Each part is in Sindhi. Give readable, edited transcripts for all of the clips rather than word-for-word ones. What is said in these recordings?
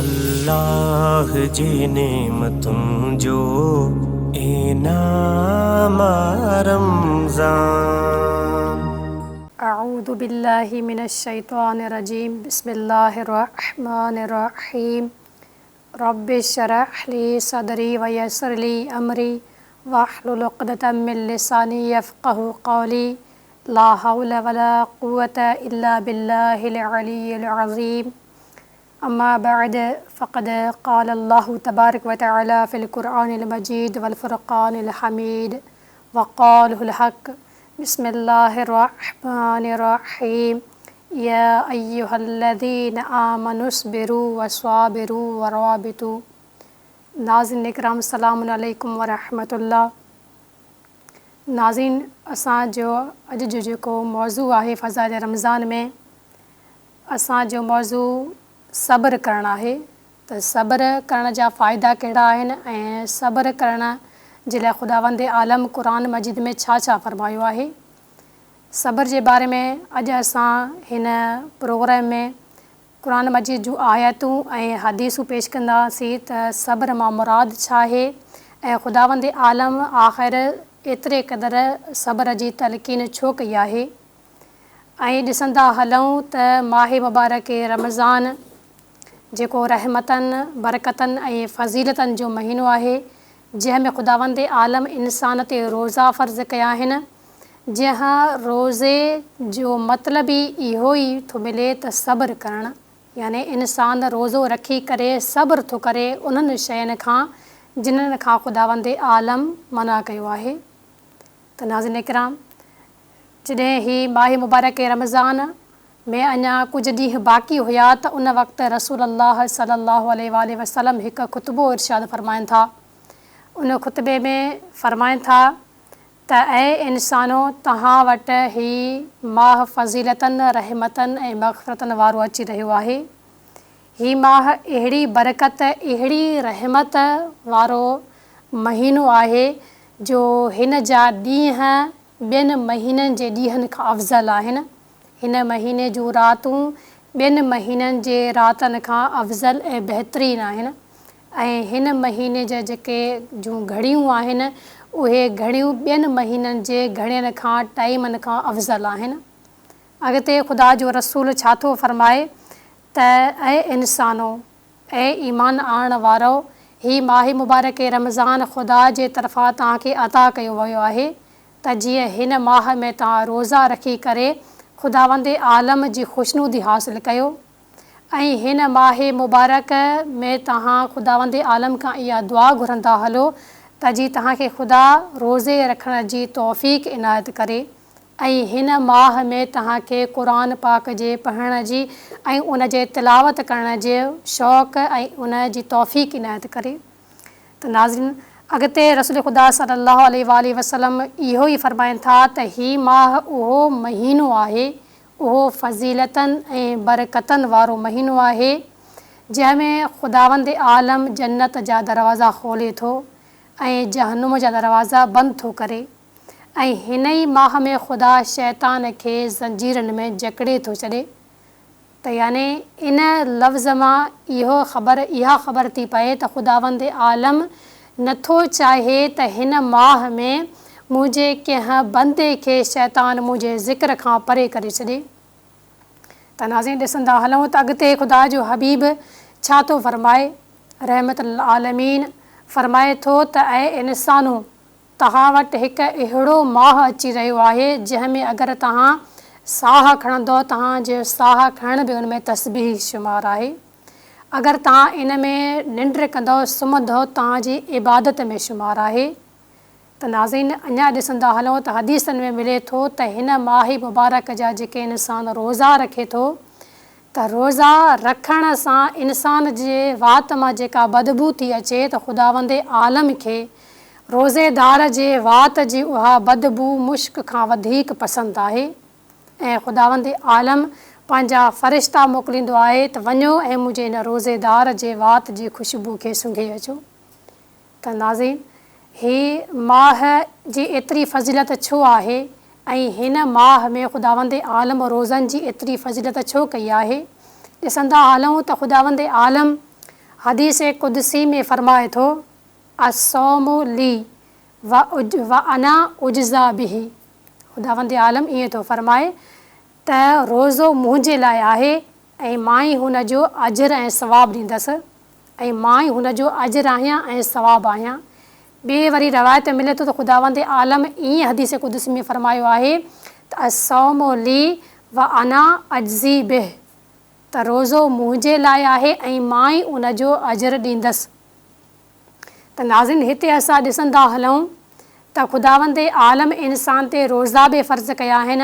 الله جي نعمتن جو انعام آ رمضان. اعوذ بالله من الشيطان الرجيم بسم الله الرحمن الرحيم رب اشرح لي صدري ويسر لي امري واحلل عقدة من لساني يفقهوا قولي لا حول ولا قوة الا بالله العلي العظيم اما بعد فقد قال الله تبارك وتعالى في القرآن المجيد والفرقان الحميد وقاله الحق بسم الله الرحمن الرحيم يا ايها الذين آمنوا اصبروا وصابروا ورابطوا ناظرين اڪرام السلام عليڪم ورحمة الله ناظرين اسان جو اڄ جو جيڪو موضوع آهي فضائل رمضان ۾ اسان جو موضوع صبر ڪرڻ آهي ته صبر ڪرڻ جا فائدا ڪهڙا آهن ۽ صبر ڪرڻ جي لاء خداوند عالم قرآن مجيد ۾ ڇا ڇا فرمايو آهي. صبر جي باري ۾ اڄ اسان هن پروگرام ۾ قرآن مجيد جون آيتون ۽ حديثون پيش ڪنداسين ته صبر مان مراد ڇا آهي ۽ خداوند عالم آخر ايتري قدر صبر جي تلقين ڇو ڪئي آهي. ۽ ڏسندا هلون ته ماه مبارڪ رمضان جيڪو رحمتن، برڪتن ۽ فضيلتن جو مهينو آهي، جنهن ۾ خداوند عالم انسان تي روزا فرض ڪيا آهن، جنهن روزي جو مطلب ئي اهو ئي ٿو ملي ته صبر ڪرڻ، يعني انسان روزو رکي ڪري صبر ٿو ڪري انهن شين کان جنھن کان خداوند عالم منع ڪيو آهي ته ناظرين ڪرام! جڏهن هي ماه مبارڪ رمضان ۾ اڃا ڪجهه ڏينهن باقي هيا ته ان وقت رسول الله صلي الله عليه واٰله وسلم هڪ خطبو ارشاد فرمائن ٿا. ان خطبي ۾ فرمائن ٿا ته اي انسانو! توهان وٽ هي ماه فضيلتن، رحمتن ۽ مغفرتن وارو اچي رهيو آهي. هي ماه اهڙي برڪت، اهڙي رحمت وارو مهينو آهي جو هن جا ڏينهن ٻين مهينن جي ڏينهن کان افضل آهن. هن مهيني جون راتون ٻين مهينن جي راتن کان افضل ۽ بهترين آهن ۽ هن مهيني جا جيڪي جون گهڙيون آهن اهي گهڙيون ٻين مهينن جي گهڙين کان ٽائيمن کان افضل آهن. اڳتي خدا جو رسول ڇا ٿو فرمائي ته اي انسانو! اي ايمان آڻڻ وارؤ! هي ماه مبارڪ رمضان خدا جي طرفان توهان کي عطا ڪيو ويو آهي ته جيئن هن ماه ۾ توهان روزا رکي ڪري خداوند عالم جي خوشنودي حاصل ڪيو ۽ هن ماه مبارڪ ۾ توهان خداوند عالم کان اها دعا گهرندا هلو ته جي توهان کي خدا روزي رکڻ جي توفيق عنايت ڪري. ۽ هن ماه ۾ توهان کي قرآن پاڪ جي پڙهڻ جي ۽ ان جي تلاوت ڪرڻ جي شوق ۽ ان جي توفيق عنايت ڪري ته ناظرين اڳتي رسول خدا صلي الله عليه واٰله وسلم اهو ئي فرمائن ٿا ته هي ماه اهو مهينو آهي اهو فضيلتن ۽ برڪتن وارو مهينو آهي جنهن ۾ خداوند عالم جنت جا دروازا کولي ٿو ۽ جهنم جا دروازا بند ٿو ڪري. ۽ هن ئي ماه ۾ خدا شيطان کي زنجيرن ۾ جڪڙي ٿو ڇڏي ته يعني ان لفظ مان اهو خبر اها خبر ٿي پئي ته خداوند عالم نه ٿو چاهي ته هن ماه ۾ منهنجي ڪنهن بندي کي شيطان منهنجي ذڪر کان پري ڪري ڇڏي. ته ناظرين ڏسندا هلون ته اڳتي خدا جو حبيب ڇا ٿو فرمائي، رحمت للعالمين فرمائي ٿو ته اي انسانو! توهان وٽ هڪ اهڙو ماهه اچي رهيو آهي جنهن ۾ اگر توهان ساهه کڻندؤ توهان جو ساهه کڻڻ به ان ۾ تسبيح شمار آهي. اگر توهان ان ۾ ننڊ ڪندؤ سمهندؤ توهان جي عبادت ۾ شمار آهي. ته ناظرين اڃا ڏسندا هلون ته حديثن ۾ ملي ٿو ته هن ماهه مبارڪ جا جيڪي انسان روزا رکي ٿو ته روزا رکڻ سان انسان جي وات مان جيڪا بدبو ٿي اچي ته خداوند عالم کي روزيدار جي وات جي اها بدبو مشڪ کان وڌيڪ پسند آهي ۽ خداوند عالم پنهنجا فرشتا موڪليندو آهي ته وڃو ۽ منهنجي هن روزيدار جي وات جي خوشبو کي سونگهي اچو. ته ناظرين هي ماهه جي ايتري فضيلت ڇو آهي ۽ هن ماهه ۾ خداوند عالم روزن جي ايتري فضيلت ڇو ڪئي آهي؟ ڏسندا هلون ته خداوند عالم. حديث قدسي ۾ فرمائي ٿو، الصوم لي وانا اجزي به خداوند عالم ائين ٿو فرمائي ته روزو منهنجي لاء آهي ۽ مان ئي هن جو اجر ۽ ثواب ڏيندس ۽ مان ئي هن جو اجر آهيان ۽ ثواب آهيان. ٻي وري روايت ۾ ملي ٿو ته خداوند عالم ائين حديث قدسي ۾ فرمايو آهي ته الصوم لي وانا اجزي به ته روزو منهنجي لاء آهي ۽ مان ئي ان جو اجر ڏيندس. ته ناظرين هتي اسان ڏسندا هلون ته خداوند عالم انسان تي روزا به فرض ڪيا آهن،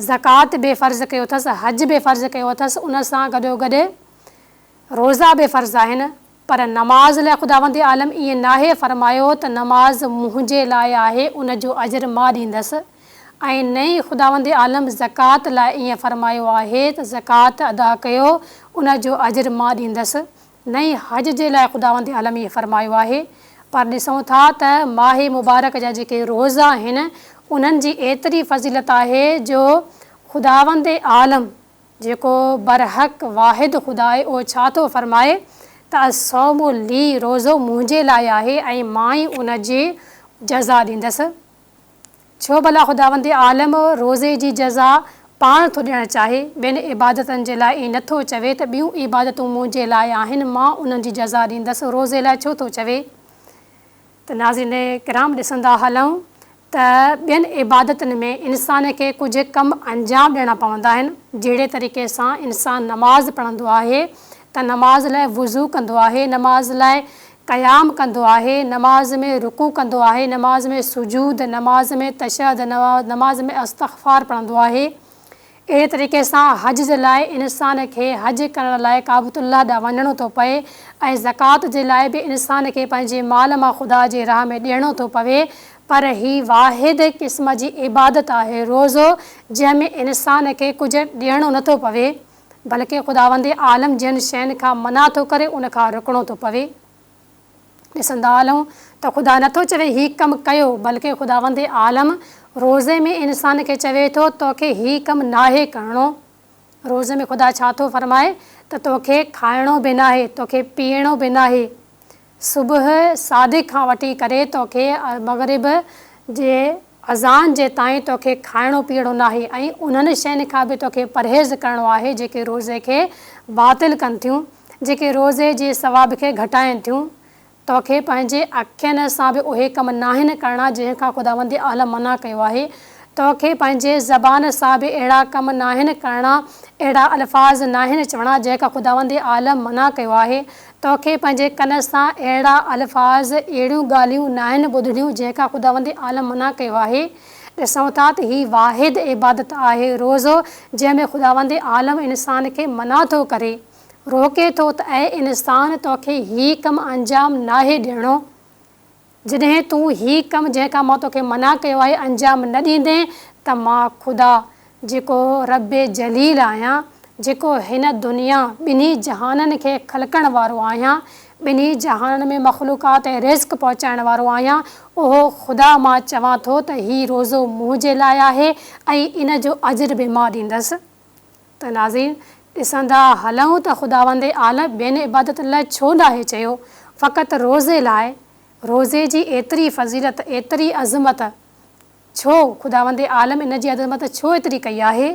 زڪوات به فرض ڪيو اٿس، حج به فرض ڪيو اٿس ان سان گڏوگڏ روزا به فرض آهن پر نماز لاء خداوند عالم ائين ناهي فرمايو ته نماز منهنجي لاء آهي ان جو اجر مان ڏيندس ۽ نه ئي خداوند عالم زڪوات لاء ائين فرمايو آهي ته زڪوات ادا ڪيو ان جو اجر مان ڏيندس نه ئي حج جي لاء خداوند عالم ائين فرمايو آهي، پر ڏسون ٿا ته ماهه مبارڪ جا جيڪي روزا آهن انهن جي ايتري فضيلت آهي جو خداوند عالم جيڪو برحق واحد خدا آهي اهو ڇا ٿو فرمائي ته الصوم لي روزو منهنجي لاء آهي ۽ مان ئي ان جي جزا ڏيندس. ڇو ڀلا خداوند عالم روزي جي جزا پاڻ ٿو ڏيڻ چاهي، ٻين عبادتن جي لاء ائين نٿو چوي ته ٻيون عبادتون منهنجي لاء آهن مان انهن جي جزا ڏيندس، روزي لاء ڇو ٿو چوي؟ ته ناظرين ڪرام ڏسندا هلون ته ٻين عبادتن ۾ انسان کي ڪجهه ڪم انجام ڏيڻا پوندا آهن، جهڙي طريقي سان انسان نماز پڙهندو آهي ته نماز لاء وضو ڪندو آهي، نماز لاء قيام ڪندو آهي، نماز ۾ رڪوع ڪندو آهي، نماز ۾ سجود، نماز ۾ تشهد، نماز ۾ استغفار پڙهندو آهي. اهڙي طريقي سان حج جي لاء انسان کي حج ڪرڻ لاء ڪعبة الله ڏانهن وڃڻو ٿو پئي ۽ زڪوات جي لاء به انسان کي پنهنجي مال مان خدا جي راهه ۾ ڏيڻو ٿو پوي پر هي واحد قسم جي عبادت آهي روزو جنهن ۾ انسان کي ڪجهه ڏيڻو نه ٿو پوي. بلڪه خداوند عالم جن شين کان منع ٿو ڪري ان کان رڪڻو ٿو پوي. ڏسندا هلون ته خدا نه ٿو چوي هي ڪم ڪيو بلڪه خداوند عالم روزي ۾ انسان کي چوي ٿو توکي هي ڪم ناهي ڪرڻو. روزي ۾ خدا ڇا ٿو فرمائي ته توکي کائڻو به ناهي توکي پيئڻو به ناهي. صبح صادق کان وٺي ڪري توکي مغرب جي اذان جي تائين توکي کائڻو پيئڻو ناهي ۽ انهن شين کان به توکي پرهيز ڪرڻو آهي جيڪي روزي کي باطل ڪن ٿيون، جيڪي روزي جي ثواب کي گهٽائين ٿيون. توکي پنهنجي اکين سان به اهي ڪم ناهن ڪرڻا جنهن کان خداوند عالم منع ڪيو آهي. توکي پنهنجي زبان سان به اهڙا ڪم ناهن ڪرڻا، اهڙا الفاظ ناهن چوڻا جنهن کان خداوند عالم منع ڪيو آهي. توکي پنهنجي ڪن سان اهڙا الفاظ، اهڙيون ڳالهيون ناهن ٻڌڻيون جنهن کان خداوند عالم منع ڪيو آهي. ڏسون ٿا ته هي واحد عبادت آهي روزو جنهن ۾ خداوند عالم انسان کي منع ٿو ڪري، روڪي ٿو ته اي انسان توکي هي ڪم انجام ناهي ڏيڻو. جڏهن تون هي ڪم جنهن کان مان توکي منع ڪيو آهي انجام نه ڏيندين ته مان خدا، جيڪو رب جليل آهيان، جيڪو هن دنيا، ٻنهي جهانن کي خلقڻ وارو آهيان، ٻنهي جهانن ۾ مخلوقات ۽ رزق پهچائڻ وارو آهيان، اهو خدا مان چوان ٿو ته هي روزو منهنجي لاء آهي ۽ ان جو اجر به مان ڏيندس. ته ناظرين! ڏسندا هلون ته خداوند عالم ٻين عبادتن لاء ڇو ناهي چيو، فقط روزي لاء، روزي جي ايتري فضيلت، ايتري عظمت، ڇو؟ خداوند عالم ان جي عظمت ڇو ايتري ڪئي آهي؟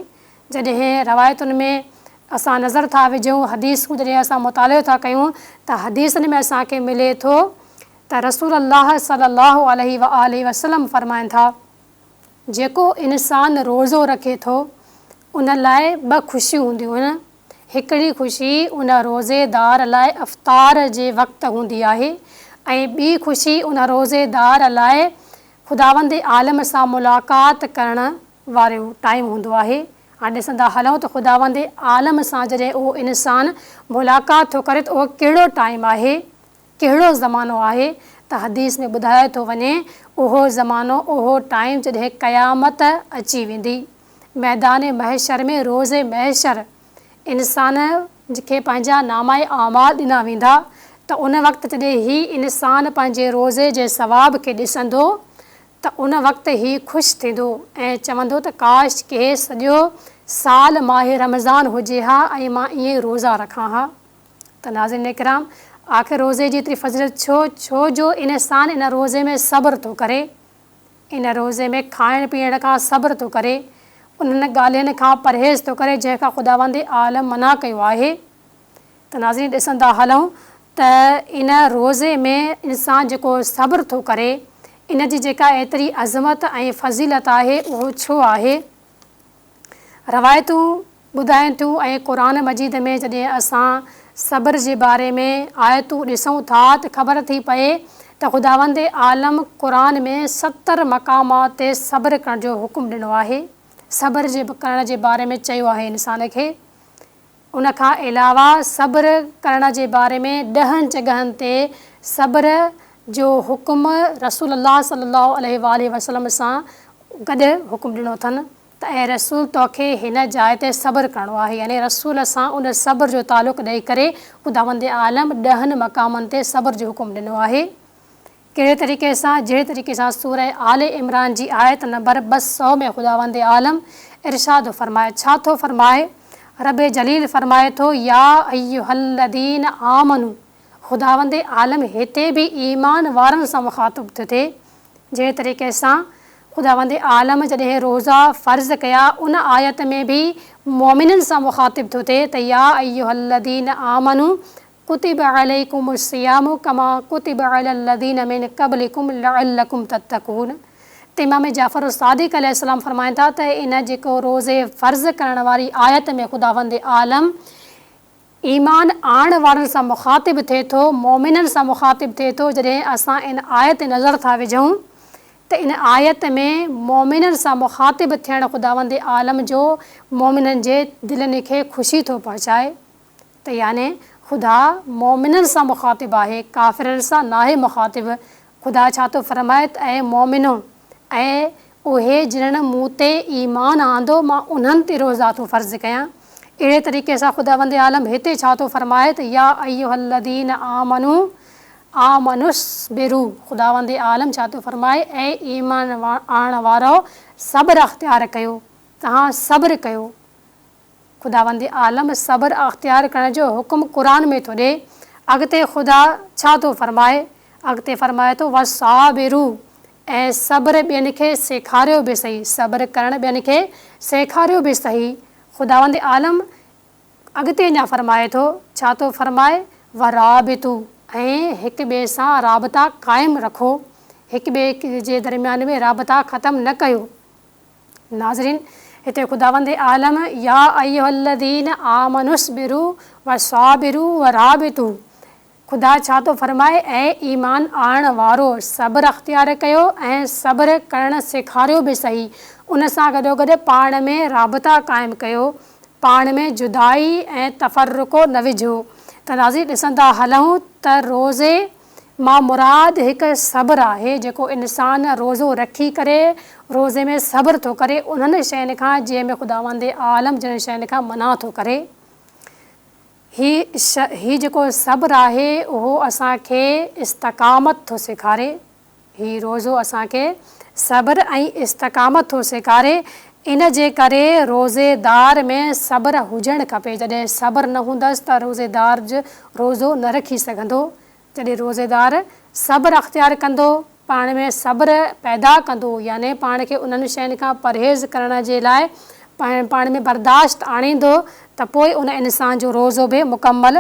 جڏهن روايتن ۾ اسان نظر ٿا وجهون، حديثون جڏهن اسان مطالعو ٿا ڪيون ته حديثن ۾ اسان کي ملي ٿو ته رسول الله صلي الله عليه واٰله وسلم فرمائن ٿا، جيڪو انسان روزو رکي ٿو ان لاء ٻه خوشيون هونديون آهن، هڪڙي خوشي ان روزيدار لاء افطار جي وقت هوندي آهي ۽ ٻي خوشي ان روزيدار لاء خداوند عالم سان ملاقات ڪرڻ وارو ٽائيم هوندو آهي. هاڻي ڏسندا هلون ته خداوند عالم سان جڏهن اهو انسان ملاقات ٿو ڪري ته اهو ڪهڙو ٽائيم آهي، ڪهڙو زمانو آهي ته حديث ۾ ٻڌايو ٿو وڃي اهو زمانو اهو ٽائيم جڏهن قيامت اچي ويندي ميدان محشر ۾ روز محشر انسان کي پنهنجا نامه اعمال ڏنا ويندا ته ان وقت جڏهن هي انسان پنهنجي روزي جي ثواب کي ڏسندو ته ان وقت هي خوش ٿيندو ۽ چوندو ته ڪاش ڪي سڄو سال ماهه رمضان هجي ها ۽ مان ائين روزا رکان ها. ته ناظرين اڪرام! آخر روزي جي ايتري فضيلت ڇو؟ ڇو جو انسان ان روزي ۾ صبر ٿو ڪري، ان روزي ۾ کائڻ پيئڻ کان صبر ٿو ڪري، انهن ڳالهين کان پرهيز ٿو ڪري جنهن کان خداوند عالم منع ڪيو آهي. ته ناظرين ڏسندا هلون ته ان روزي ۾ انسان جيڪو صبر ٿو ڪري، ان جي جيڪا ايتري عظمت ۽ فضيلت آهي اهو ڇو آهي؟ روايتون ٻڌائين ٿيون ۽ قرآن مجيد ۾ جڏهن اسان صبر جي باري ۾ آيتون ڏسون ٿا ته خبر ٿي پئي ته خداوند عالم قرآن ۾ 70 مقامات تي صبر ڪرڻ جو حڪم ڏنو آهي صبر جي ڪرڻ جي باري ۾ چيو آهي انسان کي ان کان علاوه صبر ڪرڻ جي باري ۾ ڏهن جڳهن تي صبر جو حڪم رسول الله صلي الله عليه واٰله وسلم سان گڏ حڪم ڏنو اٿن. ته اي رسول توکي هن جاء تي صبر ڪرڻو آهي يعني رسول سان ان صبر جو تعلق ڏئي ڪري خداوند عالم ڏهن مقامن تي صبر جو حڪم ڏنو آهي ڪهڙي طريقي سان جهڙي طريقي سان سوره آل عمران جي آيت نمبر 200 ۾ خداوند عالم ارشاد فرمائي ڇا ٿو فرمائي رب جليل فرمائي ٿو يا ايها الذين آمنو خداوند عالم هتي به ايمان وارن سان مخاطب ٿو ٿئي، جهڙي طريقي سان خداوند عالم جڏهن روزا فرض ڪيا ان آيت ۾ به مؤمنن سان مخاطب ٿو ٿئي ته يا ايها الذين آمنوا ڪتب عليڪم الصيام ڪما ڪتب علي الذين من قبلڪم لعلڪم تتقون ته امام جعفر الصادق عليه السلام فرمائن ٿا ته ان جيڪو روزي فرض ڪرڻ واري آيت ۾ خداوند عالم ايمان آڻڻ وارن سان مخاطب ٿئي ٿو، مؤمنن سان مخاطب ٿئي ٿو، جڏهن اسان ان آيت تي نظر ٿا وجهون ته ان آيت ۾ مؤمنن سان مخاطب ٿيڻ خداوند عالم جو مؤمنن جي دلين کي خوشي ٿو پهچائي ته يعني خدا مؤمنن سان مخاطب آهي ڪافرن سان ناهي مخاطب، خدا ڇا ٿو فرمائي ته اي مؤمنو! ۽ اهي جنھن مون تي ايمان آندو مان انهن تي روزا ٿو فرض ڪيان. اهڙي طريقي سان خداوند عالم هتي ڇا ٿو فرمائي ته يا ايها الذين آمنو آمنوا اصبروا خداوند عالم ڇا ٿو فرمائي اي ايمان آڻڻ وارؤ صبر اختيار ڪيو توهان صبر ڪيو. خداوند عالم صبر اختيار ڪرڻ جو حڪم قرآن ۾ ٿو ڏئي. اڳتي خدا ڇا ٿو فرمائي؟ اڳتي فرمائي ٿو وصابروا ۽ صبر ٻين کي سيکاريو به سهي، صبر ڪرڻ ٻين کي سيکاريو به سهي. خداوند عالم اڳتي اڃا فرمائي ٿو، ڇا ٿو فرمائي؟ ورابطوا ۽ هڪ ٻئي سان رابطا قائم رکو، هڪ ٻئي جي درميان ۾ رابطا ختم نه ڪيو. ناظرين! هتي خداوند عالم يا ايها الذين آمنوا اصبروا وصابروا ورابطوا خدا ڇا ٿو فرمائي اي ايمان آڻڻ وارو صبر اختيار ڪيو ۽ صبر ڪرڻ سيکاريو به سهي ان سان گڏوگڏ پاڻ ۾ رابطا قائم ڪيو پاڻ ۾ جدائي ۽ تفرقو نه وجهو ته ناظرين ڏسندا هلون ته روزي مان مراد هڪ صبر آهي جيڪو انسان روزو رکي ڪري روزي ۾ صبر ٿو ڪري انهن شين کان جنهن ۾ خداوند عالم جن شين کان منع ٿو ڪري هي هي جيڪو صبر آهي اهو اسان کي استقامت ٿو سيکاري هي روزو اسان کي صبر ۽ استقامت ٿو سيکاري ان جي ڪري روزيدار ۾ صبر هجڻ کپي جڏهن صبر نه هوندس ته روزيدار روزو نه رکي سگهندو جڏهن روزيدار صبر اختيار ڪندو، پاڻ ۾ صبر پيدا ڪندو يعني پاڻ کي انهن شين کان پرهيز ڪرڻ جي لاء پاڻ ۾ برداشت آڻيندو ته پوء ان انسان جو روزو به مڪمل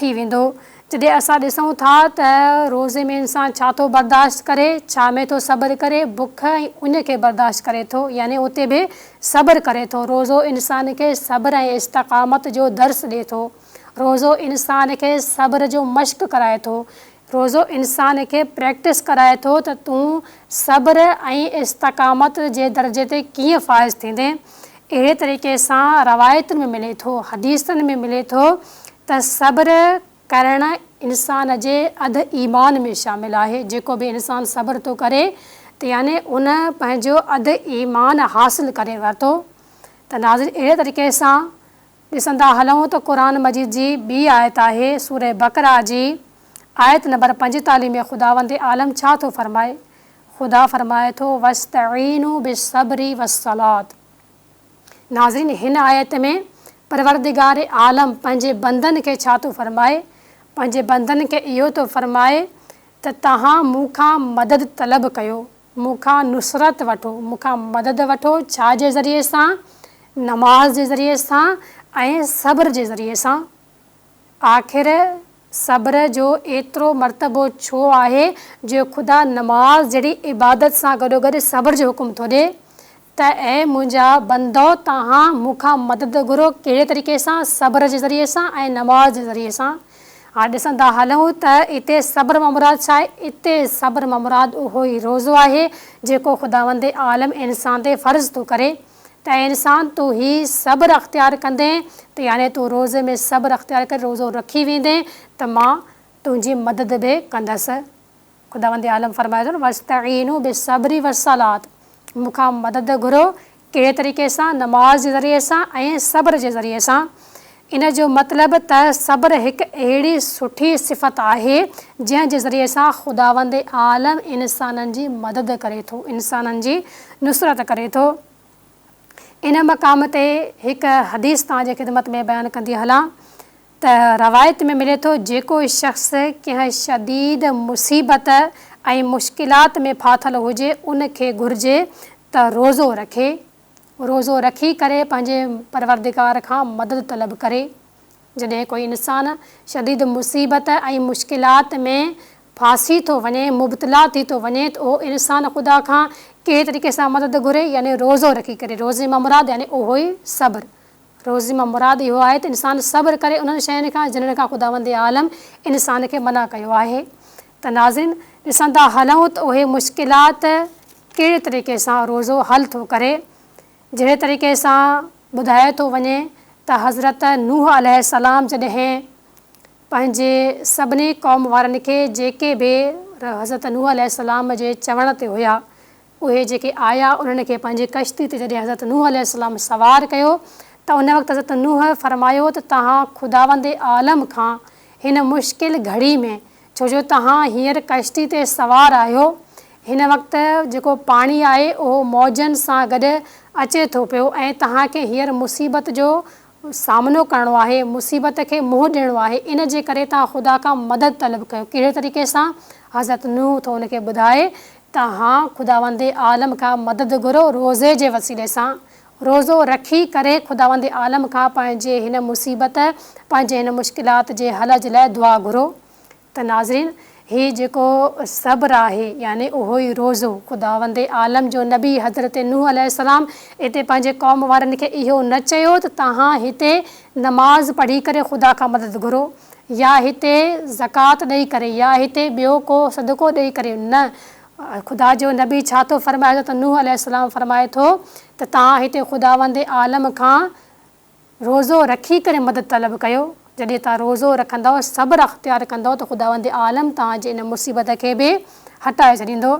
ٿي ويندو. جڏهن اسان ڏسون ٿا ته روزي ۾ انسان ڇا ٿو برداشت ڪري، ڇا ۾ ٿو صبر ڪري، بک ۽ اڃ کي برداشت ڪري ٿو يعني اتي به صبر ڪري ٿو. روزو انسان کي صبر ۽ استقامت جو درس ڏئي ٿو. روزو انسان کي صبر جو مشق ڪرائي ٿو. روزو انسان کي پريڪٽس ڪرائي ٿو ته تون صبر ۽ استقامت جي درجي تي ڪيئن فائز ٿيندين. اهڙي طريقي سان روايتن ۾ ملي ٿو، حديثن ۾ ملي ٿو ته صبر ڪرڻ انسان جي اڌ ايمان ۾ شامل آهي. جيڪو به انسان صبر ٿو ڪري ته يعني ان پنهنجو اڌ ايمان حاصل ڪري ورتو ته ناظرين اهڙي طريقي سان ڏسندا هلون ته قرآن مجيد جي ٻي آيت آهي سوره بقره جي آيت نمبر 45 ۾ خداوند عالم ڇا ٿو فرمائي؟ خدا فرمائي ٿو واستعينوا بالصبر والصلوة ناظرين هن آيت ۾ پروردگار عالم پنهنجي بندن کي ڇا ٿو فرمائي؟ پنهنجي بندن کي اهو ٿو فرمائي ته توهان مون کان مدد طلب ڪيو، مون کان نصرت وٺو، مون کان مدد وٺو ڇا جي ذريعي سان؟ نماز جي ذريعي سان ۽ صبر جي ذريعي سان. آخر صبر جو ايترو مرتبو ڇو آهي جو خدا نماز جهڙي عبادت سان گڏوگڏ صبر جو حڪم ٿو ڏئي ته اي منهنجا بندؤ توهان مون کان مدد گهرو ڪهڙي طريقي سان صبر جي ذريعي سان ۽ نماز جي ذريعي سان. هاڻي ڏسندا هلون ته اتي صبر مان مراد ڇا آهي؟ اتي صبر مان مراد اهو ئي روزو آهي جيڪو خداوند عالم انسان تي فرض ٿو ڪري ته اي انسان تون هي صبر اختيار ڪندين ته يعني تون روزي ۾ صبر اختيار ڪري روزو رکي ويندين ته مان تنهنجي مدد به ڪندس. خداوند عالم فرمائي ٿو نه واستعينوا بالصبر والصلوة مون کان مدد گهرو ڪهڙي طريقي سان نماز جي ذريعي سان ۽ صبر جي ذريعي سان ان جو مطلب ته صبر هڪ اهڙي سٺي صفت آهي جنهن جي ذريعي سان خداوند عالم انسانن جي مدد ڪري ٿو انسانن جي نصرت ڪري ٿو ان مقام تي هڪ حديث توهان جي خدمت ۾ بيان ڪندي هلان ته روايت ۾ ملي ٿو جيڪو شخص ڪنهن شديد مصيبت ۽ مشڪلات ۾ ڦاٿل هجي ان کي گهرجي ته روزو رکي، روزو رکي ڪري پنهنجي پروردگار کان مدد طلب ڪري. جڏهن ڪوئي انسان شديد مصيبت ۽ مشڪلات ۾ ڦاسي ٿو وڃي، مبتلا ٿي ٿو وڃي ته اهو انسان خدا کان ڪهڙي طريقي سان مدد گهري يعني روزو رکي ڪري، روزي مان مراد يعني اهو ئي صبر. روزي مان مراد اهو آهي ته انسان صبر ڪري انهن شين کان جنھن کان خداوند عالم انسان کي منع ڪيو آهي ته ناظرين ڏسندا هلون ته اهي مشڪلات ڪهڙي طريقي سان روزو حل ٿو ڪري جهڙي طريقي سان ٻڌايو ٿو وڃي ته حضرت نوح عليه السلام جڏهن پنهنجي سڀني قوم وارن کي جيڪي به حضرت نوح عليه السلام جي چوڻ تي هيا اهي جيڪي آيا انهن کي پنهنجي ڪشتي تي جڏهن حضرت نوح عليه السلام سوار ڪيو ته ان وقت حضرت نوح فرمايو ته توهان خداوند عالم کان هن مشڪل گهڙي ۾ ڇو جو توهان هينئر ڪشتي تي سوار آهيو هن وقت جيڪو پاڻي آهي اهو موجن سان گڏ اچي ٿو پيو ۽ توهان کي هينئر مصيبت جو سامنو ڪرڻو آهي، مصيبت کي منهن ڏيڻو آهي، ان جي ڪري توهان خدا کان مدد طلب ڪيو. ڪهڙي طريقي سان؟ حضرت نوح ٿو ان کي ٻڌائي ته هان خداوند عالم کان مدد گهرو روزي جي وسيلي سان، روزو رکي ڪري خداوند عالم کان پنهنجي هن مصيبت، پنهنجي هن مشڪلات جي حل جي لاء دعا گهرو. ته ناظرين! هي جيڪو صبر آهي يعني اهو ئي روزو، خداوند عالم جو نبي حضرت نوح عليه السلام اتي پنهنجي قوم وارن کي اهو نه چيو ته توهان هتي نماز پڙهي ڪري خدا کان مدد گهرو يا هتي زڪوات ڏئي ڪري يا هتي ٻيو ڪو صدقو ڏئي ڪري نه خدا جو نبي ڇا ٿو فرمائي حضرت نوح عليه السلام فرمائي ٿو ته توهان هتي خداوند عالم کان روزو رکي ڪري مدد طلب ڪيو، جڏهن توهان روزو رکندؤ، صبر اختيار ڪندؤ ته خداوند عالم توهان جي ان مصيبت کي به هٽائي ڇڏيندو.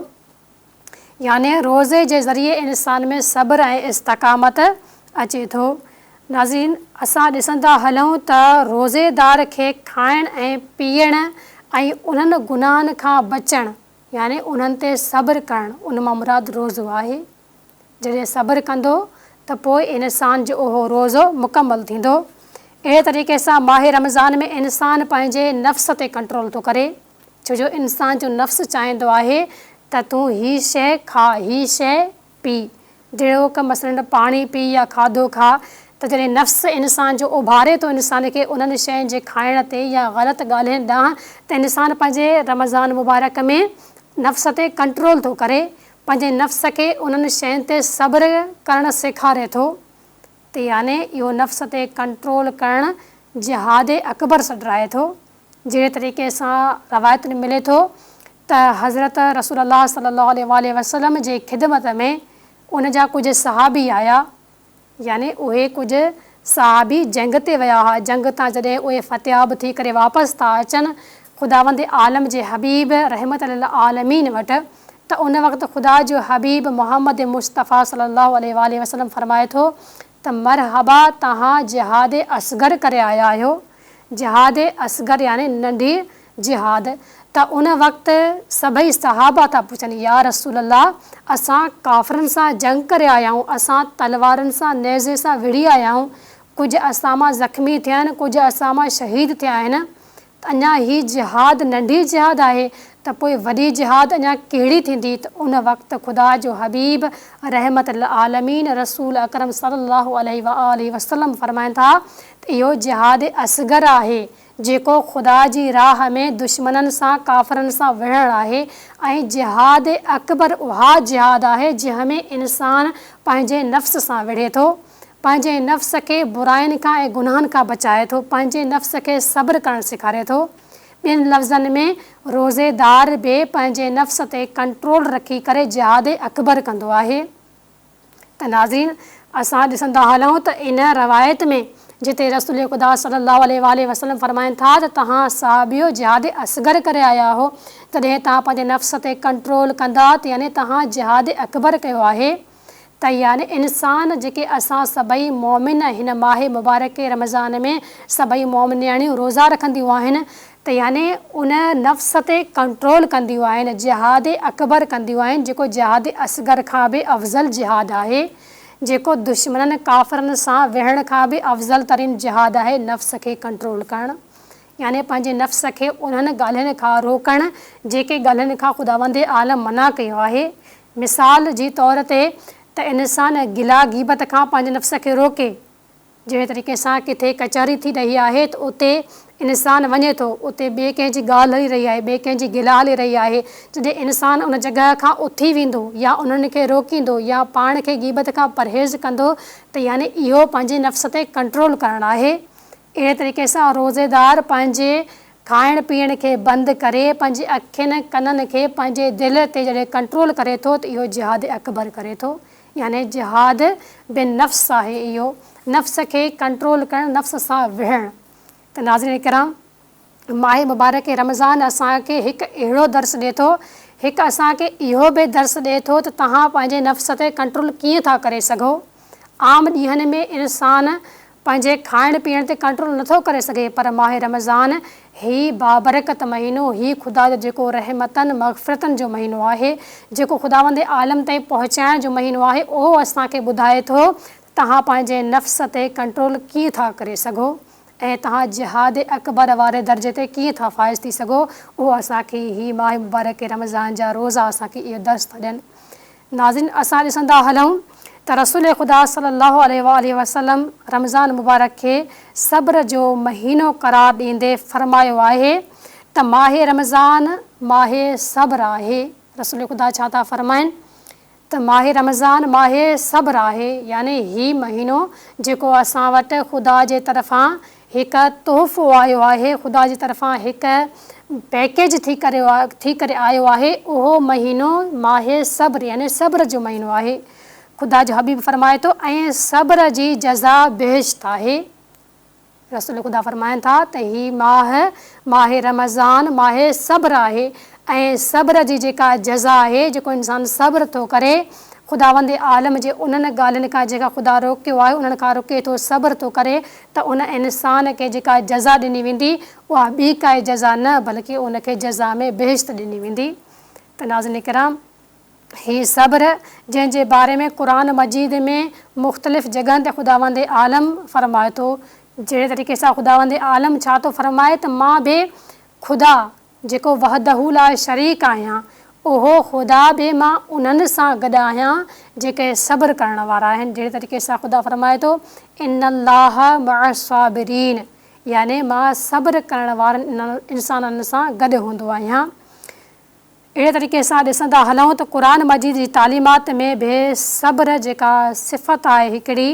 يعني روزي جي ذريعي انسان ۾ صبر ۽ استقامت اچي ٿو. ناظرين! اسان ڏسندا هلون ته روزيدار کي کائڻ ۽ پيئڻ ۽ انهن گناهن کان بچڻ يعني انهن تي صبر ڪرڻ ان مان مراد روزو آهي. جڏهن صبر ڪندو ته پوء انسان جو اهو روزو مڪمل ٿيندو. اهڙي طريقي سان ماهه رمضان ۾ انسان پنهنجي نفس تي ڪنٽرول ٿو ڪري، ڇو جو انسان جو نفس چاهيندو آهي ته تون هي شيء کاء، هي شيء پي، جهڙوڪ مثلاً پاڻي پي يا کاڌو کاء ته جڏهن نفس انسان جو اڀاري ٿو انسان کي انهن شين جي کائڻ تي يا غلط ڳالهين ڏانهن ته انسان پنهنجي رمضان مبارڪ ۾ نفس تي ڪنٽرول ٿو ڪري پنهنجي نفس کي انهن شين تي صبر ڪرڻ سيکاري ٿو ته يعني اهو نفس تي ڪنٽرول ڪرڻ جهاد اڪبر سڏرائي ٿو. جهڙي طريقي سان روايتن ۾ ملي ٿو ته حضرت رسول الله صلي الله عليه واٰله وسلم جي خدمت ۾ ان جا ڪجهه صحابي آيا يعني اهي ڪجهه صحابي جنگ تي ويا ها، جنگ تان جڏهن اهي فتحياب ٿي ڪري واپس ٿا اچن خداوند عالم جي حبيب رحمت للعالمين وٽ ته ان وقت خدا جو حبيب محمد مصطفيٰ صلي الله عليه واٰله وسلم فرمائي ٿو ته مرحبا توهان جهاد اصغر ڪري آيا آهيو، جهاد اصغر يعني ننڍي جهاد، ته ان وقت سڀئي صحابه ٿا پڇن يا رسول الله اسان ڪافرن سان جنگ ڪري آيا آهيون، اسان تلوارن سان نيزي سان وڙهي آيا آهيون، ڪجهه اسان مان زخمي ٿيا آهن، ڪجهه اسان مان شهيد ٿيا آهن. ته اڃا هي جهاد ننڍي جهاد آهي ته پوء وڏي جهاد اڃا ڪهڙي ٿيندي ته ان وقت خدا جو حبيب رحمت للعالمين رسول اڪرم صلي الله عليه واٰله وسلم فرمائن ٿا ته اهو جهاد اصغر آهي جيڪو خدا جي راهه ۾ دشمنن سان ڪافرن سان وڙهڻ آهي ۽ جهاد اڪبر اها جهاد آهي جنهن ۾ انسان پنهنجي نفس سان وڙهي ٿو، پنهنجي نفس کي براين کان ۽ گناهن کان بچائي ٿو، پنهنجي نفس کي صبر ڪرڻ سيکاري ٿو. ٻين لفظن ۾ روزيدار به پنهنجي نفس تي ڪنٽرول رکي ڪري جهاد اڪبر ڪندو آهي. ته ناظرين! اسان ڏسندا هلون ته ان روايت ۾ جتي رسول خدا صلّي اللّٰه عليه واٰله وسلّم فرمائن ٿا ته توهان صحابيو جهاد اصغر ڪري آيا آهو تڏهن توهان پنهنجي نفس تي ڪنٽرول ڪندا ته يعني توهان جهاد اڪبر ڪيو آهي ته يعني انسان جيڪي اسان سڀئي مؤمن هن ماهه مبارڪ رمضان ۾ سڀئي مؤمنياڻيون روزا رکنديون آهن ته يعني ان نفس تي ڪنٽرول ڪنديون آهن، جهاد اڪبر ڪنديون آهن، جيڪو جهاد اصغر کان به افضل جهاد آهي، جيڪو دشمنن ڪافرن سان وڙهڻ کان به افضل ترين جهاد آهي، نفس کي ڪنٽرول ڪرڻ يعني پنهنجي نفس کي انهن ڳالهين کان روڪڻ جيڪي ڳالهين کان خداوند عالم منع ڪيو آهي، مثال جي طور تي ته انسان گلا غيبت کان پنهنجي نفس کي روڪي. جهڙي طريقي سان ڪٿي ڪچهري ٿي رهي آهي ته اتي انسان وڃي ٿو، اتي ٻئي ڪنهن جي ڳالهه هلي رهي آهي، ٻئي ڪنهن جي گلا هلي رهي آهي، جڏهن انسان ان جڳهه کان اٿي ويندو يا انهن کي روڪيندو يا پاڻ کي غيبت کان پرهيز ڪندو ته يعني اهو پنهنجي نفس تي ڪنٽرول ڪرڻ آهي. اهڙي طريقي سان روزيدار پنهنجي کائڻ پيئڻ کي بند ڪري پنهنجي اکين، ڪنن کي پنهنجي دل تي جڏهن ڪنٽرول ڪري ٿو ته اهو جهاد اڪبر ڪري ٿو. يعني جهاد بالنفس آهي اهو نفس کي ڪنٽرول ڪرڻ نفس سان وڙهڻ ته ناظرين ڪرام ماهه مبارڪ رمضان اسان کي هڪ اهڙو درس ڏي ٿو هڪ اسان کي اهو به درس ڏي ٿو ته توهان پنهنجي نفس تي ڪنٽرول ڪيئن ٿا ڪري سگهو عام ڏينهن ۾ انسان پنهنجي کائڻ پيئڻ تي ڪنٽرول نٿو ڪري سگهي پر ماهه رمضان هي بابرڪت مهينو هي خدا جو جيڪو رحمتن مغفرتن جو مهينو آهي جيڪو خداوند عالم تائين پهچائڻ جو مهينو آهي اهو اسان کي ٻڌائي ٿو ته توهان پنهنجي نفس تي ڪنٽرول ڪيئن ٿا ڪري سگهو ۽ توهان جهاد اڪبر واري درجي تي ڪيئن ٿا فائز ٿي سگهو اهو اسان کي هي ماهه مبارڪ رمضان جا روزا اسان کي اهو درس ٿا ڏين. ناظرين اسان ڏسندا هلون ته رسول خدا صلي الله عليه واٰله وسلم رمضان مبارڪ کي صبر جو مهينو قرار ڏيندي فرمايو آهي ته ماهه رمضان ماهه صبر آهي رسول خدا ڇا ٿا فرمائن ته ماهه رمضان ماهه صبر آهي يعني هي مهينو جيڪو اسان وٽ خدا جي طرفان هڪ تحفو آيو آهي، خدا جي طرفان هڪ پيڪيج ٿي ڪري ٿي ڪري آيو آهي، اهو مهينو ماهه صبر يعني صبر جو مهينو آهي. خدا جو حبيب فرمائي ٿو ۽ صبر جي جزا بهشت آهي. رسول خدا فرمائن ٿا ته هي ماهه ماهه رمضان ماهه صبر آهي ۽ صبر جي جيڪا جزا آهي، جيڪو انسان صبر ٿو ڪري، خداوند عالم جي انهن ڳالهين کان جنهن کان خدا روڪيو آهي، انهن کان رڪي ٿو، صبر ٿو ڪري ته ان انسان کي جيڪا جزا ڏني ويندي، اها ٻي ڪائي جزا نه بلڪه ان کي جزا ۾ بهشت ڏني ويندي. ته ناظرين ڪرام! هي صبر جنهن جي باري ۾ قرآن مجيد ۾ مختلف جڳهن تي خداوند عالم فرمائي ٿو، جهڙي طريقي سان خداوند عالم ڇا ٿو فرمائي ته مان به خدا جيڪو وحده لا شريڪ آهيان، اهو خدا به مان انهن سان گڏ آهيان جيڪي صبر ڪرڻ وارا آهن، جهڙي طريقي سان خدا فرمائي ٿو، ان الله مع الصابرين يعني مان صبر ڪرڻ وارن انسانن سان گڏ هوندو آهيان. اهڙي طريقي سان ڏسندا هلون ته قرآن مجيد جي تعليمات ۾ به صبر جيڪا صفت آهي هڪڙي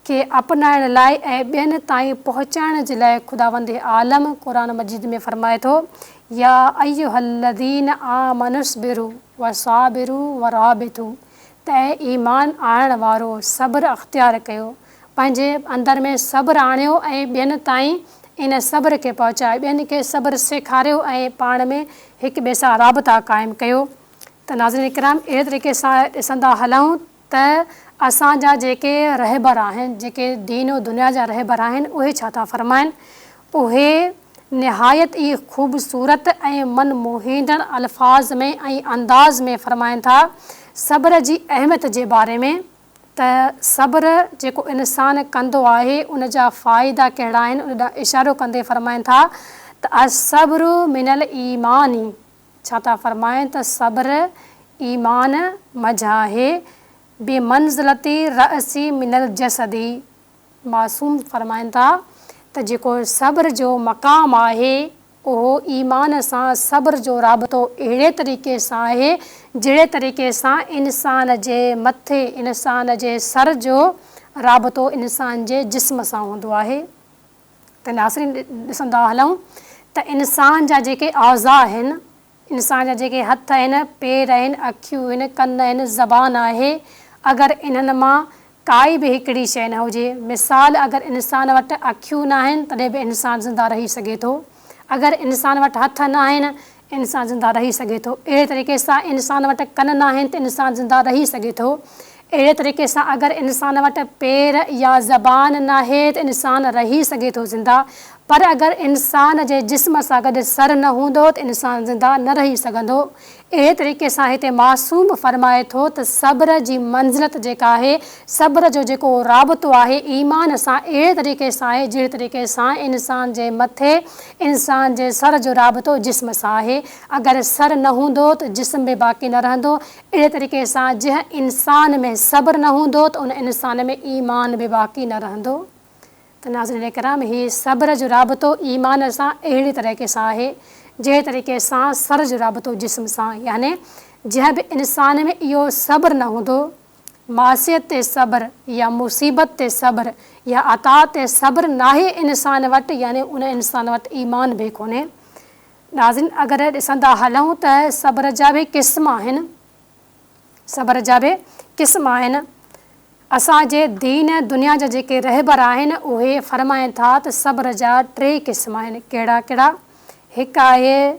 کي اپنائڻ لاء ۽ ٻين تائين پهچائڻ جي لاء خداوند عالم قرآن مجيد ۾ فرمائي ٿو يا ايها الذين آمنوا اصبروا وصابروا ورابطوا ته اي ايمان آڻڻ وارو صبر اختيار ڪيو پنهنجي اندر ۾ صبر آڻيو ۽ ٻين تائين ان صبر کي پهچايو، ٻين کي صبر سيکاريو ۽ پاڻ ۾ هڪ ٻئي سان رابطا قائم ڪيو ته ناظرين ڪرام اهڙي طريقي سان ڏسندا هلون ته اسان جا جيڪي رهبر آهن، جيڪي دين و دنيا جا رهبر آهن اهي ڇا ٿا فرمائن؟ اهي نهايت ئي خوبصورت ۽ من موهيندڙ الفاظ ۾ ۽ انداز ۾ فرمائن ٿا صبر جي اهميت جي باري ۾. ته صبر جيڪو انسان ڪندو آهي ان جا فائدا ڪهڙا آهن ان ڏانهن اشارو ڪندي فرمائن ٿا ته الصبر من الايمان ڇا ٿا فرمائن ته صبر ايمان منجهان آهي بمنزلة الرأس من الجسد معصوم فرمائن ٿا ته جيڪو صبر جو مقام آهي اهو ايمان سان صبر جو رابطو اهڙي طريقي سان آهي جهڙي طريقي سان انسان جي مٿي، انسان جي سر جو رابطو انسان جي جسم سان هوندو آهي. ته ناظرين ڏسندا هلون ته انسان جا جيڪي اعضاء آهن، انسان جا جيڪي هٿ آهن، پير آهن، اکيون آهن، ڪن آهن، زبان آهي، اگر انهن مان ڪائي به هڪڙي شيء نه هجي، مثال اگر انسان وٽ اکيون ناهن تڏهن به انسان زنده رهي سگهي ٿو، اگر انسان وٽ هٿ ناهن انسان زنده رهي سگهي ٿو، اهڙي طريقي سان انسان وٽ ڪن ناهن ته انسان زنده رهي سگهي ٿو، اهڙي طريقي سان اگر انسان وٽ پير يا زبان ناهي ته انسان رهي سگهي ٿو زنده، پر اگر انسان جي جسم سان گڏ سر نه هوندو ته انسان زنده نه رهي سگهندو. اهڙي طريقي سان هتي معصوم فرمائي ٿو ته صبر جي منزلت جيڪا آهي، صبر جو جيڪو رابطو آهي ايمان سان اهڙي طريقي سان آهي جهڙي طريقي سان انسان جي مٿي، انسان جي سر جو رابطو جسم سان آهي. اگر سر نه هوندو ته جسم به باقي نه رهندو. اهڙي طريقي سان جنهن انسان ۾ صبر نه هوندو ته ان انسان ۾ ايمان به باقي نه رهندو. ته ناظرين ڪرام هي صبر جو رابطو ايمان سان اهڙي طريقي سان آهي جهڙي طريقي سان سر جو رابطو جسم سان يعني جنهن به انسان ۾ اهو صبر نه هوندو معصيت تي صبر يا مصيبت تي صبر يا عطا تي صبر ناهي انسان وٽ يعني ان انسان وٽ ايمان به ڪونهي ناظرين اگر ڏسندا هلون ته صبر جا به قسم آهن صبر جا به قسم آهن. اسان جي دين دنيا جا جيڪي رهبر آهن اهي فرمائن ٿا ته صبر جا ٽي قسم آهن ڪهڙا ڪهڙا؟ هڪ آهي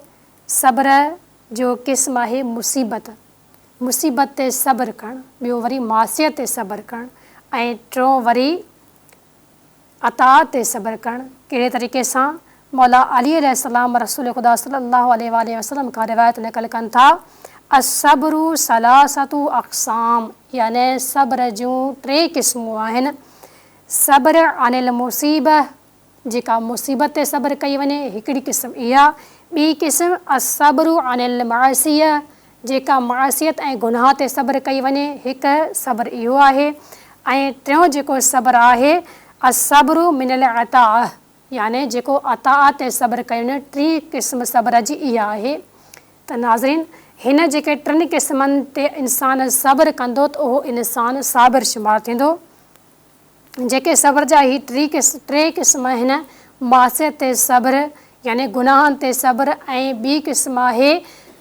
صبر جو قسم آهي مصيبت، مصيبت تي صبر ڪرڻ، ٻيو وري معصيت تي صبر ڪرڻ ۽ ٽيون وري اطاعت تي صبر ڪرڻ ڪهڙي طريقي سان؟ مولا علي عليه السلام رسول خدا صلي الله عليه واٰله وسلم کان روايت نقل ڪن ٿا، الصبر ثلاثة اقسام يعني صبر جون ٽي قسمون آهن، صبر عن المصيبه جيڪا مصيبت تي صبر ڪئي وڃي هڪڙي قسم اها، ٻي قسم الصبر عن المعصيه جيڪا معصيت ۽ گناهه تي صبر ڪئي وڃي هڪ صبر اهو آهي ۽ ٽيون جيڪو صبر آهي الصبر من العطاء يعني جيڪو عطاء تي صبر ڪيو وڃي ٽين قسم صبر جي اها آهي ته ناظرين هن جيڪي ٽن قسمن تي انسان صبر ڪندو ته اهو انسان صابر شمار ٿيندو. جيڪي صبر جا هي ٽي قسم آهن، معصيت تي صبر يعني گناهن تي صبر ۽ ٻي قسم آهي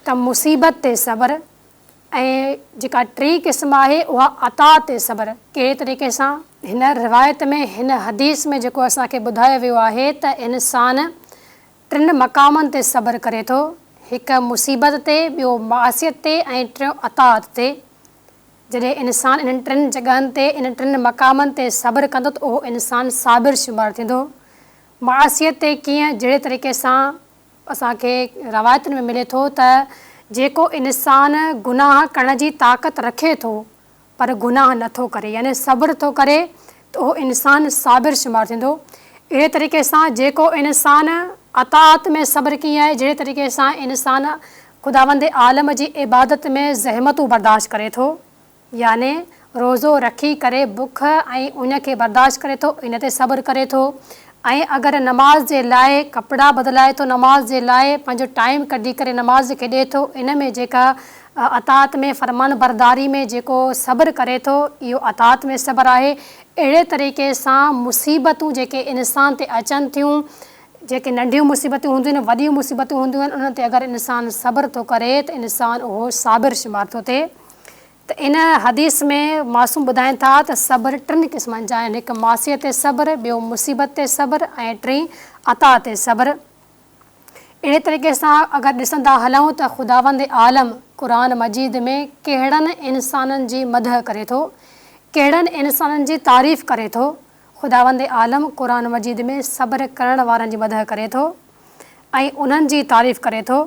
ته مصيبت تي صبر ۽ جيڪا ٽين قسم آهي اها عطا تي صبر. ڪهڙي طريقي سان؟ هن روايت ۾ هن حديث ۾ جيڪو اسان کي ٻڌايو ويو آهي ته انسان ٽن مقامن تي صبر ڪري ٿو، هڪ مصيبت تي، ٻيو معصيت تي ۽ ٽيون اطاعت تي. جڏهن انسان انهن ٽن جڳهن تي، انهن ٽن مقامن تي صبر ڪندو ته اهو انسان صابر شمار ٿيندو. معصيت تي ڪيئن؟ جهڙي طريقي سان اسان کي روايتن ۾ ملي ٿو ته جيڪو انسان گناهه ڪرڻ جي طاقت رکي ٿو پر گناهه نه ٿو ڪري يعني صبر ٿو ڪري ته اهو انسان صابر شمار ٿيندو. اهڙي طريقي سان جيڪو انسان اطاعت ۾ صبر ڪيئن آهي جهڙي طريقي سان انسان خداوند عالم جي عبادت ۾ زحمتون برداشت ڪري ٿو، يعني روزو رکي ڪري بک ۽ اڃ کي برداشت ڪري ٿو، ان تي صبر ڪري ٿو ۽ اگر نماز جي لاء ڪپڙا بدلائي ٿو، نماز جي لاء پنهنجو ٽائيم ڪڍي ڪري نماز کي ڏئي ٿو، ان ۾ جيڪا اطاعت ۾ فرمانبرداري ۾ جيڪو صبر ڪري ٿو، اهو اطاعت ۾ صبر آهي. اهڙي طريقي سان مصيبتون جيڪي انسان تي اچن ٿيون، جيڪي ننڍيون مصيبتون هونديون آهن، وڏيون مصيبتون هونديون آهن، انهن تي اگر انسان صبر ٿو ڪري ته انسان اهو صابر شمار ٿو ٿئي ته ان حديث ۾ معصوم ٻڌائين ٿا ته صبر ٽن قسمن جا آهن، هڪ معصيت تي صبر، ٻيو مصيبت تي صبر ۽ ٽين عطا تي صبر. اهڙي طريقي سان اگر ڏسندا هلون ته خداوند عالم قرآن مجيد ۾ ڪهڙن انسانن جي مدح ڪري ٿو، ڪهڙن انسانن جي تعريف ڪري ٿو، خداوند عالم قرآن مجيد ۾ صبر ڪرڻ وارن جي مدح ڪري ٿو ۽ انهن جي تعريف ڪري ٿو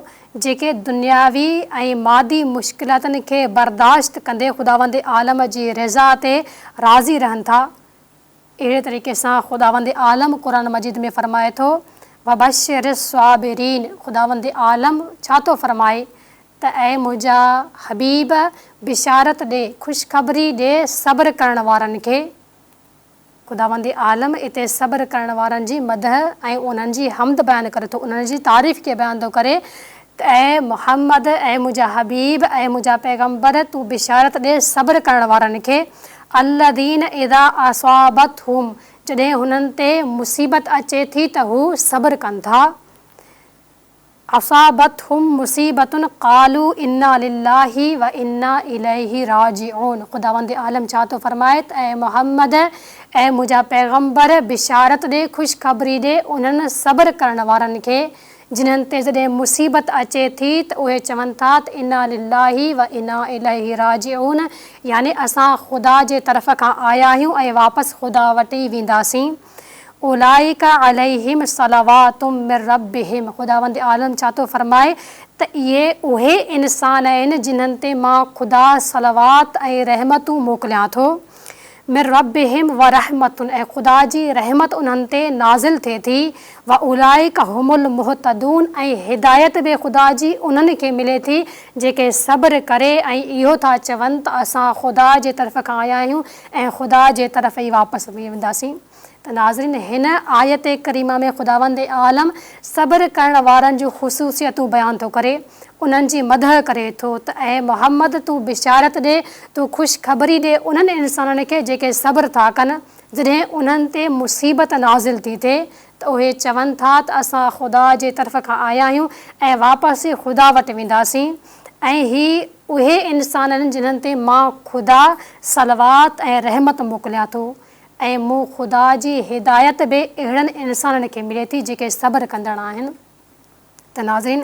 جيڪي دنياوي ۽ مادي مشڪلاتن کي برداشت ڪندي خداوند عالم جي رضا تي راضي رهن ٿا. اهڙي طريقي سان خداوند عالم قرآن مجيد ۾ فرمائي ٿو، وبشر الصابرين خداوند عالم ڇا ٿو فرمائي ته اي منهنجا حبيب! بشارت ڏي، خوشخبري ڏي صبر ڪرڻ وارن کي. خداوند عالم اتي صبر ڪرڻ وارن جي مدح ۽ انهن جي حمد بيان ڪري ٿو، انهن جي تعريف کي بيان ٿو ڪري ته اي محمد! اي منهنجا حبيب! اي منهنجا پيغمبر! تون بشارت ڏي صبر ڪرڻ وارن کي. الذين اذا اصابتهم جڏهن هنن تي مصيبت اچي ٿي ته هو صبر ڪن ٿا. اصابتهم مصيبة قالوا انا لله وانا اليه راجعون خداوند عالم ڇا ٿو فرمائي ته اي محمد، اي منهنجا پيغمبر، بشارت ڏي، خوشخبري ڏي انهن صبر ڪرڻ وارن کي جنھن تي جڏهن مصيبت اچي ٿي ته اهي چون ٿا ته انا لله و انا اليه راجعون يعني اسان خدا جي طرف کان آيا آهيون ۽ واپس خدا وٽ ئي وينداسين. اولئک عليهم صلوات من ربهم خداوند عالم ڇا ٿو فرمائي ته اهي اهي انسان آهن جنھن تي مان خدا صلوات ۽ رحمتون موڪليان ٿو. من ربهم ورحمة ۽ خدا جي رحمت انهن تي نازل ٿئي ٿي، واولئک هم المهتدون ۽ هدايت به خدا جي انهن کي ملي ٿي جيڪي صبر ڪري ۽ اهو ٿا چون ته اسان خدا جي طرف کان آيا آهيون ۽ خدا جي طرف ئي واپس وينداسين. ته ناظرين هن آيت ڪريمه ۾ خداوند عالم صبر ڪرڻ وارن جون خصوصيتون بيان ٿو ڪري، انهن جي مدح ڪري ٿو ته اي محمد تون بشارت ڏي، تون خوشخبري ڏي انهن انسانن کي جيڪي صبر ٿا ڪن، جڏهن انهن تي مصيبت نازل ٿي ٿئي ته اهي چون ٿا ته اسان خدا جي طرف کان آيا آهيون ۽ واپس خدا وٽ وينداسين ۽ هي اهي انسان آهن جنهن تي مان خدا صلوات ۽ رحمت موڪليان ٿو. ۽ مون خدا جي هدايت به اهڙن انسانن کي ملي ٿي جيڪي صبر ڪندڙ آهن. ته ناظرين!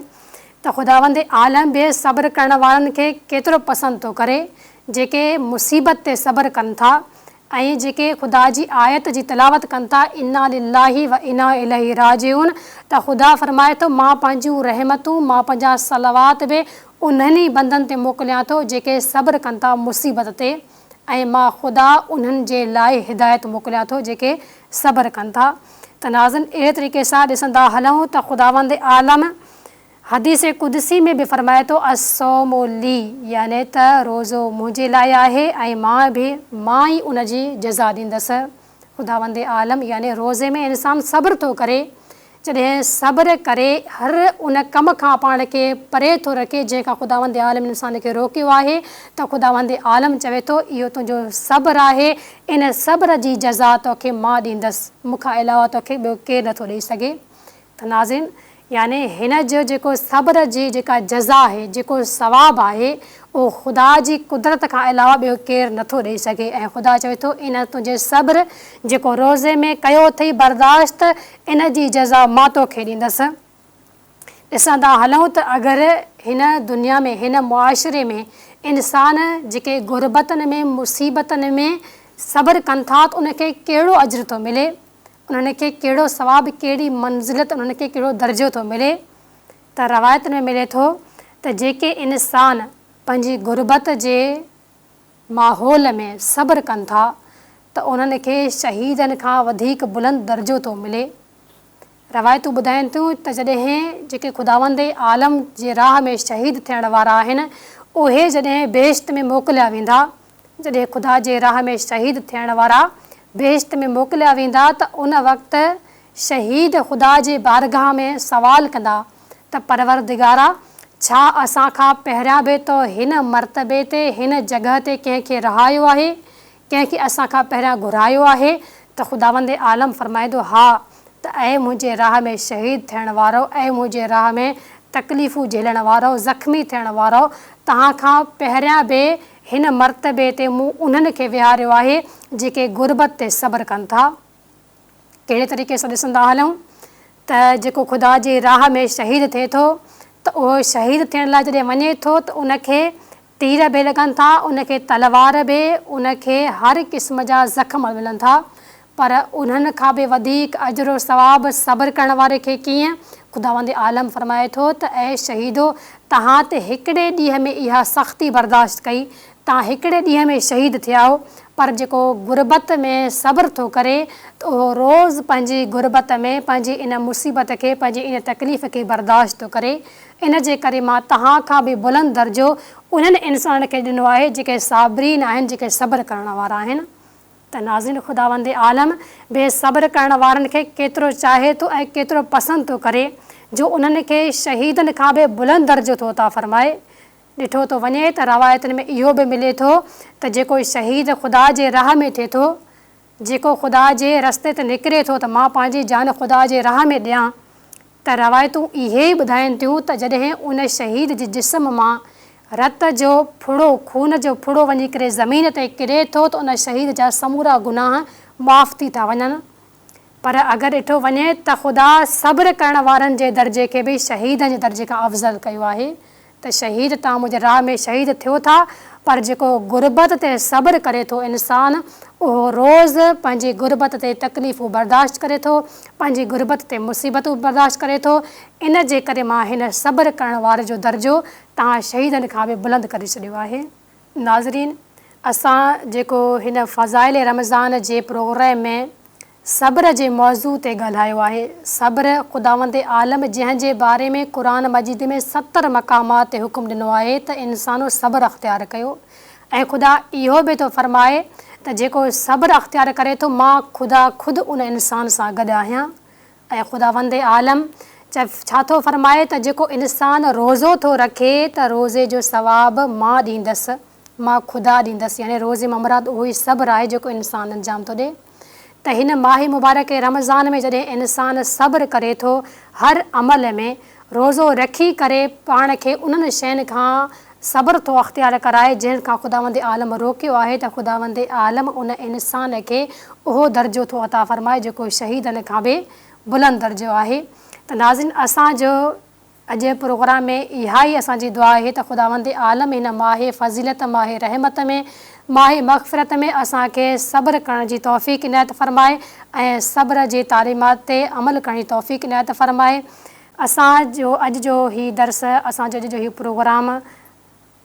ته خداوند عالم به صبر ڪرڻ وارن کي ڪيترو پسند ٿو ڪري جيڪي مصيبت تي صبر ڪن ٿا ۽ جيڪي خدا جي آيت جي تلاوت ڪن ٿا انا لله و انا اليه راجعون ته خدا فرمائي ٿو مان پنهنجون رحمتون مان پنهنجا صلوات به انهن ئي بندن تي موڪليان ٿو جيڪي صبر ڪن ٿا مصيبت تي ۽ مان خدا انهن جي لاء هدايت موڪليان ٿو جيڪي صبر ڪن ٿا. ته ناظرين اهڙي طريقي سان ڏسندا هلون ته خداوند عالم حديث قدسي ۾ به فرمائي ٿو الصوم لي يعني ته روزو منهنجي لاء آهي ۽ مان به مان ئي ان جي جزا ڏيندس. خداوند عالم يعني روزي ۾ انسان صبر ٿو ڪري، جڏهن صبر ڪري هر ان ڪم کان پاڻ کي پري ٿو رکي جنهن کان خداوند عالم انسان کي روڪيو آهي ته خداوند عالم چوي ٿو اهو تنهنجو صبر آهي ان صبر جي جزا توکي مان ڏيندس مون کان علاوه توکي ٻيو ڪير نٿو ڏئي سگهي. ته ناظرين يعني هن جو جيڪو صبر جي جيڪا جزا آهي جيڪو ثواب آهي اهو خدا جي قدرت کان علاوه ٻيو ڪير نٿو ڏئي سگهي ۽ خدا چوي ٿو ان تنهنجي صبر جيڪو روزي ۾ ڪيو اٿئي برداشت ان جي جزا مان توکي ڏيندس. ڏسندا هلون ته اگر هن دنيا ۾ هن معاشري ۾ انسان جيڪي غربتن ۾ مصيبتن ۾ صبر ڪن ٿا ته ان کي ڪهڙو اجر ٿو ملي انهن کي ڪهڙو ثواب، ڪهڙي منزلت، انهن کي ڪهڙو درجو ٿو ملي ته روايتن ۾ ملي ٿو ته جيڪي انسان پنهنجي غربت جي ماحول ۾ صبر ڪن ٿا ته انهن کي شهيدن کان وڌيڪ بلند درجو ٿو ملي. روايتون ٻڌائين ٿيون ته جڏهن جيڪي خداوند عالم جي راهه ۾ شهيد ٿيڻ وارا آهن اهي جڏهن بهشت ۾ موڪليا ويندا جڏهن خدا جي راهه ۾ شهيد ٿيڻ وارا بهشت ۾ موڪليا ويندا ته ان وقت شهيد خدا جي بارگاهه ۾ سوال ڪندا ته پروردگارا! ڇا اسان کان پهريان به تو هن مرتبي تي، هن جڳهه تي ڪنهن کي رهايو آهي؟ ڪنهن کي اسان کان پهريان گهرايو آهي؟ ته خداوند عالم فرمائيندو، ها! ته اي منهنجي راهه ۾ شهيد ٿيڻ وارؤ، اي منهنجي راهه ۾ تڪليفون جهلڻ وارؤ، زخمي ٿيڻ وارؤ، توهان کان پهريان به هن مرتبي تي مون انهن کي ويهاريو آهي، جيڪي غربت تي صبر ڪن ٿا. ڪهڙي طريقي سان ڏسندا هلون ته جيڪو خدا جي راهه ۾ شهيد ٿئي ٿو ته اهو شهيد ٿيڻ لاء جڏهن وڃي ٿو ته ان کي تير به لڳن ٿا، ان کي تلوار به، ان کي هر قسم جا زخم ملن ٿا، پر انهن کان به وڌيڪ اجر و ثواب صبر ڪرڻ واري کي ڪيئن؟ خداوند عالم فرمائي ٿو ته اي شهيدو! توهان ته هڪڙي ڏينهن ۾ اها سختي برداشت ڪئي، توهان هڪڙي ڏينهن ۾ شهيد ٿيائو، پر جيڪو غربت ۾ صبر ٿو ڪري ته اهو روز پنهنجي غربت ۾ پنهنجي ان مصيبت کي پنهنجي ان تڪليف کي برداشت ٿو ڪري. ان جي ڪري مان توهان کان به بلند درجو انهن انسانن کي ڏنو آهي جيڪي صابرين آهن جيڪي صبر ڪرڻ وارا آهن. ته ناظرين خداوند عالم به صبر ڪرڻ وارن کي ڪيترو چاهي ٿو ۽ ڪيترو پسند ٿو ڪري جو انهن کي شهيدن کان به بلند درجو ٿو عطا فرمائي. ڏٺو ٿو وڃي ته روايتن ۾ اهو به ملي ٿو ته جيڪو شهيد خدا جي راهه ۾ ٿئي ٿو، جيڪو خدا جي رستي تي نڪري ٿو ته مان پنهنجي جان خدا جي راهه ۾ ڏيان ته روايتون اهي ئي ٻڌائين ٿيون ته جڏهن ان شهيد جي جسم مان رت جو ڦڙو، خون جو ڦڙو وڃي ڪري زمين تي ڪري ٿو ته ان شهيد جا سمورا گناهه معاف ٿي ٿا وڃن. پر اگر ڏٺو وڃي ته خدا صبر ڪرڻ وارن جي درجي کي به شهيدن جي درجي کان افضل ڪيو آهي ته شهيد توهان منهنجي راهه ۾ شهيد ٿيو ٿا پر جيڪو غربت تي صبر ڪري ٿو انسان اهو روز پنهنجي غربت تي تڪليفون برداشت ڪري ٿو پنهنجي غربت تي مصيبتون برداشت ڪري ٿو ان جي ڪري مان هن صبر ڪرڻ واري جو درجو توهان شهيدن کان به بلند ڪري ڇڏيو آهي. ناظرين اسان جيڪو هن فضائل رمضان جي پروگرام ۾ صبر جي موضوع تي ڳالهايو آهي. صبر خداوند عالم جنهن جي باري ۾ قرآن مجيد ۾ 70 مقامات تي حڪم ڏنو آهي ته انسانو صبر اختيار ڪيو ۽ خدا اهو به ٿو فرمائي ته جيڪو صبر اختيار ڪري ٿو مان خدا خود ان انسان سان گڏ آهيان ۽ خداوند عالم ڇا ٿو فرمائي ته جيڪو انسان روزو ٿو رکي ته روزي جو ثواب مان ڏيندس، مان خدا ڏيندس يعني روزي مان مراد اهو ئي صبر آهي جيڪو انسان انجام ٿو ڏئي ته هن ماهه مبارڪ رمضان ۾ جڏهن انسان صبر ڪري ٿو هر عمل ۾ روزو رکي ڪري پاڻ کي انهن شين کان صبر ٿو اختيار ڪرائي جنهن کان خداوند عالم روڪيو آهي ته خداوند عالم ان انسان کي اهو درجو ٿو عطا فرمائي جيڪو شهيدن کان به بلند درجو آهي ته ناظرين اسان جو اڄ پروگرام ۾ اها ئي اسان جي دعا آهي ته خداوند عالم هن ماهه فضيلت ماهه رحمت ۾ ماهه مغفرت ۾ اسان کي صبر ڪرڻ جي توفيق عنايت فرمائي ۽ صبر جي تعليمات تي عمل ڪرڻ جي توفيق عنايت فرمائي. اسان جو اڄ جو هي درس، اسان جو اڄ جو هي پروگرام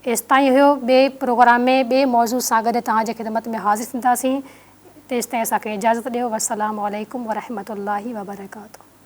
ايستائين هيو، ٻئي پروگرام ۾ ٻئي موضوع سان گڏ توهان جي خدمت ۾ حاضر ٿينداسين، تيستائين اسان کي اجازت ڏيو، والسلام عليڪم ورحمة الله وبرڪاته.